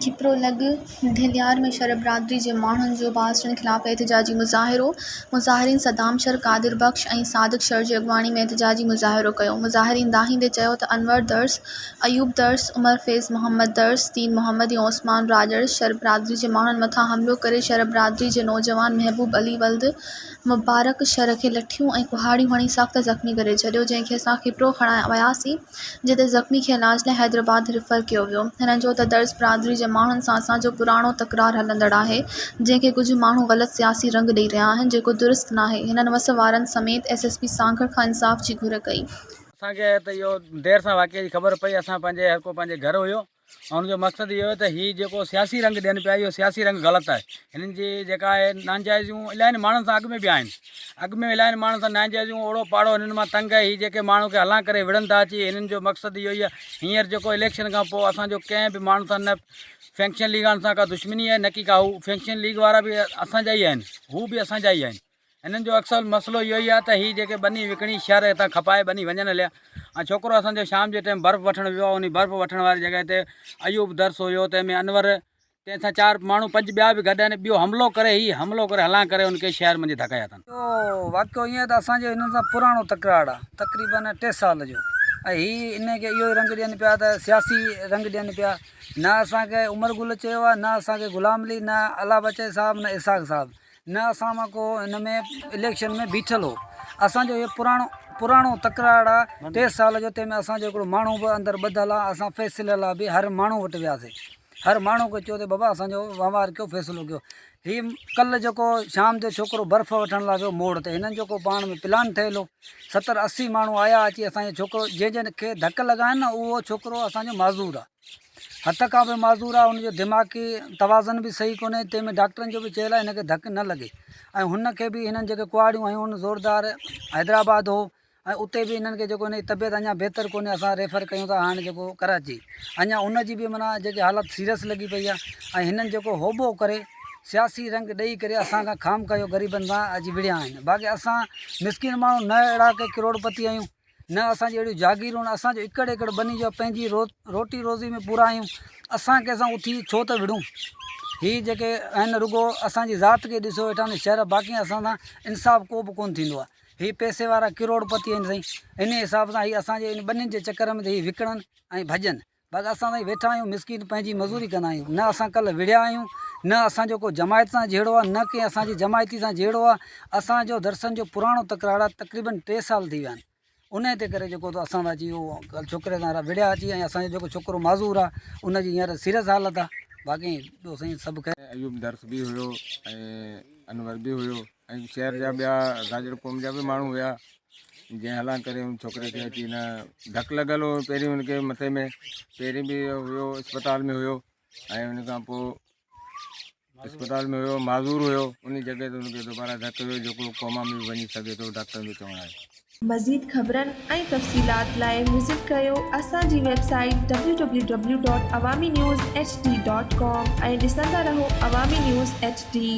کپرو لڳ ڍليار ۾ شھر برادري جي ماڻهن جو بااثرن خلاف احتجاجي مظاهرو، مظاهرين صدام شھر، قادر بخش ۽ صادق شھر جي اڳواڻي ۾ احتجاجي مظاهرو ڪيو، مظاهرين دانهيندي چيو ته انور درس، ايوب درس، عمر فيض محمد درس، دين محمد ۽ عثمان راڄڙ شھر برادري جي ماڻهن مٿان حملو ڪري شھر برادري جي نوجوان محبوب علي ولد مبارڪ شھر کي لٺيون ۽ ڪهاڙيون هڻي سخت زخمي ڪري ڇڏيو، جنهن کي اسان کپرو کڻائي وياسين. جتي زخمي کي علاج لاء حيدرآباد ريفر ڪيو ويو. هنن چيو ته درس برادري جي ماڻهن سان اسان جو پراڻو تڪرار هلندڙ آهي، جنهن کي ڪجهه ماڻهو غلط سياسي رنگ ڏئي رهيا آهن، جيڪو درست ناهي. هنن وس وارن سميت ايس ايس پي سانگهڙ کان انصاف جي گهر ڪئي. اسان کي ته اهو دير سان واقعي جي خبر پئي اسان پنهنجي هر ڪو پنهنجي گهر هيو ۽ ان جو مقصد اهو آهي ته هي جيڪو سياسي رنگ ڏين پيا اهو سياسي رنگ غلط آهي هنن جي جيڪا آهي ناجائزيون الاهين ماڻهن سان اڳ ۾ به آهن اڳ ۾ الاهين ماڻهن سان ناجائزيون اوڙو پاڙو هنن مان تنگ آهي هي جيڪي ماڻهو کي هلان ڪري وڙهن ٿا اچي هنن جو مقصد اهو ئي آهي هينئر جيڪو اليڪشن کان پوء اسانجو ڪنهن به ماڻهو سان نه فينڪشن ليگ وارن سان ڪا دشمني آهي نه ڪي ڪا هو فينڪشن ليگ وارا به اسانجا ئي آهن هو به اسانجا ئي آهن هنن جو اڪثر مسئلو اهو ئي آهي ته هي جيڪي ٻني وڪڻي شهر هتان کپائي ٻني وڃن هليا ۽ ڇوڪرو اسان جو شام جي ٽيم برف وٺڻ ويو آهي انهي برف وٺڻ واري جڳهه تي ايوب درس هيو تنهن ۾ انور تنهن سان چار ماڻهو پنج ٻيا به گڏ آهن ٻيو حملو ڪري هي حملو ڪري هلان ڪري ان کي شهر منجهه ڌڪايا اٿن. اهو واقعو ائين ته اسان جو هنن سان پراڻو تڪرار آهي تقريبن ٽي سال جو ۽ هي انهي کي اهو ئي رنگ ڏين پيا ته سياسي رنگ ڏين پيا نه اسان کي عمر گل چيو آهي نه اسان کي غلام علي نه الله بچائي صاحب نه اسحاق صاحب نه اسان مان ڪو هن ۾ اليڪشن ۾ بيٺل هو اسان جو هي پراڻو پراڻو تڪرار آ ٽي سال جو تنهن ۾ اسان جو هڪڙو ماڻهو به اندر ٻڌل آ اسان فيصلي لاء به هر ماڻهو وٽ وياسي هر ماڻهو کي چيو ته بابا اسان جو وهنوار ڪيو فيصلو ڪيو هي ڪل جيڪو شام جو ڇوڪرو برف وٺڻ لاء ويو موڙ تي هنن جو ڪو پاڻ ۾ پلان ٺهيل هو ستر 80 ماڻهو آيا اچي اسان جو ڇوڪرو جنهن جنهن کي ڌڪ لڳا آهن نه اهو ڇوڪرو اسان جو معذور آ هٿ کان به معذور آهي ان جو دماغي توازن به صحيح ڪونهي تنهن ۾ ڊاڪٽرن جو به چيل آهي هن کي ڌڪ نه لڳي ۽ هن کي به هنن جيڪي ڪهاڙيون هنيون هن زوردار حيدرآباد هو ۽ اتي به هنن کي جيڪو هن جي طبيعت اڃا بهتر ڪونهي اسان ريفر ڪيون ٿا هاڻي جيڪو ڪراچي اڃا ان جي به معنيٰ جيڪي حالت سيريس لڳي پئي آهي ۽ هنن جيڪو هوبو ڪري سياسي رنگ ڏئي ڪري اسان کان خام ڪيو غريبن سان اچي وڙهيا آهن باقي اسان مسڪين ماڻهو نه اهڙا ڪي ڪروڙپتي آهيون نه اسان جي اهڙيون جاگيرون آهن، اسان جو ايڪڙ ايڪڙ ٻني جو پنهنجي روٽي روزي ۾ پورا آهيون، اسان ڪنهن سان اٿي ڇو ته وڙهون، هي جيڪي آهن رڳو اسان جي ذات کي ڏسو ويٺا آهن شهر باقي اسان سان انصاف ڪو به ڪونه ٿيندو آهي، هي پئسي وارا ڪروڙ پتي آهن سائين انهي حساب سان هي اسان جي ان ٻنين جي چڪر ۾ ته هي وڪڻن ۽ ڀڄن. بس اسان سائين ويٺا آهيون مسڪين پنهنجي مزوري ڪندا آهيون نه اسان ڪلهه وڙهيا آهيون نه اسان جو ڪو جماعت سان جهيڙو آهي نه ڪنهن اسان جي جماعتي سان جهيڙو آهي اسان جو درسن جو پراڻو تڪرار آهي تقريبن ٽي سال ٿي ويا آهن انهي تي ڪري جيڪو تو اسان سان اچي اهو ڪلهه ڇوڪري سان وڙهيا اچي ۽ اسان جو جيڪو ڇوڪرو معذور آهي ان جي هينئر سيريس حالت آهي باقي ٻيو سائين سڀ خير. ايوب درس به هيو ۽ انور به هيو ۽ شهر جا ٻيا گاجر قوم جا به ماڻهو هيا جنهن هلان ڪري ان ڇوڪري کي اچي نه ڌڪ لڳل هو پهرين ان کي مٿي ۾ پهرين به هيو اسپتال ۾ هيو ۽ ان کان پوء اسپتال ۾ هيو معذور هيو ان جڳهه تي ان کي دوباره ڌڪ هيو جيڪو ڪوما ۾ به وڃي سگهي ٿو ڊاڪٽرن جو چوڻ آهي. مزيد خبرن ۽ تفصيلات لاء وزٽ ڪريو اسان جي website www.awaminews hd.com ۽ ڏسندا رهو عوامي نيوز ايڇ ڊي.